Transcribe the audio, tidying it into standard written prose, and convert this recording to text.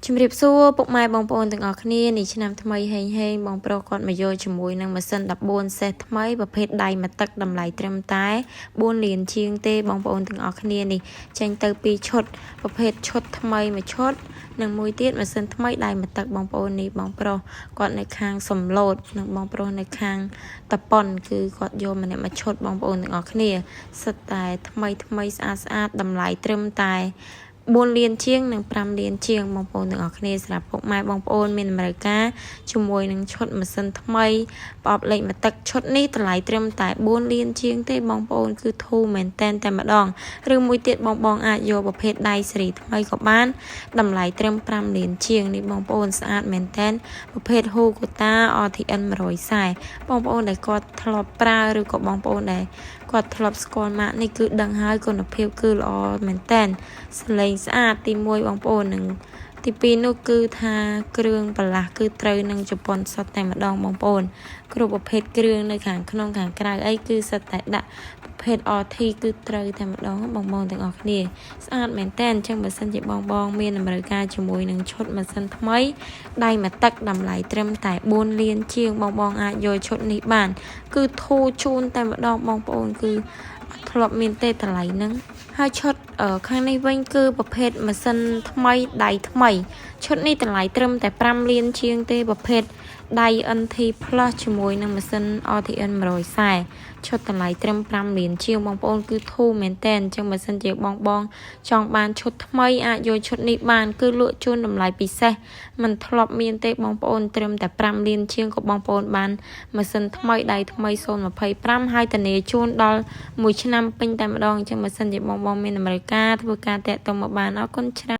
ជំរាបសួរពុកម៉ែបងប្អូនទាំងអស់គ្នានេះឆ្នាំថ្មីហេងហេងបងប្រុសគាត់មកយកជាមួយនឹងម៉ាស៊ីន14សេះថ្មីប្រភេទដៃមួយទឹកតម្លៃត្រឹមតែ4លានជាងទេបងប្អូនទាំងអស់គ្នានេះចេញទៅពីរឈុតប្រភេទឈុតថ្មីមួយឈុតនិងមួយទៀតម៉ាស៊ីនថ្មីដៃមួយទឹកបងប្អូននេះបងប្រុសគាត់នៅខាងសំឡូតនិងបងប្រុសនៅខាងតប៉ុនគឺគាត់យកម្នាក់មួយឈុតបងប្អូនទាំងអស់គ្នាសិតតែថ្មីថ្មីស្អាតស្អាតតម្លៃត្រឹមតែ4លានជាងនិង5លានជាងបងប្អូនទាំងអស់គ្នាសម្រាប់ពុកម៉ែបងប្អូនមានតម្រូវការជាមួយនឹងឈុតម៉ាស៊ីនថ្មីប្រអប់លេខមួយទឹកឈុតនេះតម្លៃត្រឹមតែ4លានជាងទេបងប្អូនគឺធូរមែនតែនតែម្ដងឬមួយទៀតបងបងអាចយកប្រភេទដៃស៊េរីថ្មីក៏បានតម្លៃត្រឹម5លានជាងនេះបងប្អូនស្អាតមែនតែនប្រភេទ Hukota RTN 140បងប្អូនដែលគាត់ធ្លាប់ប្រើឬក៏បងប្អូនដែលគាត់ធ្លាប់ស្គាល់ម៉ាកនេះគឺដឹងហើយគុណភាពគឺល្អមែនតែនសលេងស្អាតទី1បងប្អូននឹងទី2នោះគឺថាគ្រឿងបន្លាស់គឺត្រូវនឹងជប៉ុនសុទ្ធតែម្ដងបងប្អូនគ្រប់ប្រភេទគ្រឿងនៅខាងក្នុងខាងក្រៅអីគឺសុទ្ធតែដាក់ប្រភេទ RT គឺត្រូវតែម្ដងបងប្អូនទាំងអស់គ្នាស្អាតមែនតើអញ្ចឹងបើសិនជាបងបងមានតម្រូវការជាមួយនឹងឈុតម៉ាស៊ីនថ្មីដៃមួយទឹកតម្លៃត្រឹមតែ4លានជាងបងបងអាចយកឈុតនេះបាន គឺធូរជូនតែម្ដងបងប្អូនគឺអត់ធ្លាប់មានទេតម្លៃហ្នឹងហើយឈុតខាងនេះវិញគឺប្រភេទម៉ាស៊ីនថ្មីដៃថ្មីឈុតនេះតម្លៃត្រឹមតែ5លានជាងទេប្រភេទដៃ NT Plus ជាមួយនឹងម៉ាស៊ីន RTN 140ឈុតតម្លៃត្រឹម5លានជាងបងប្អូនគឺធូរមែនតើអញ្ចឹងបើសិនជាបងបងចង់បានឈុតថ្មីអាចយកឈុតនេះបានគឺលក់ជូនតម្លៃពិសេសមិនធ្លាប់មានទេបងប្អូនត្រឹមតែ5លានជាងក៏បងប្អូនបានម៉ាស៊ីនថ្មីដៃថ្មី025ហើយធានាជូនដល់មួយឆ្នាំពេញតែម្ដងអញ្ចឹងបើសិនជាបងបងមានតម្រូវការធ្វើការតាក់ទងមកបានអរគុណច្រើន។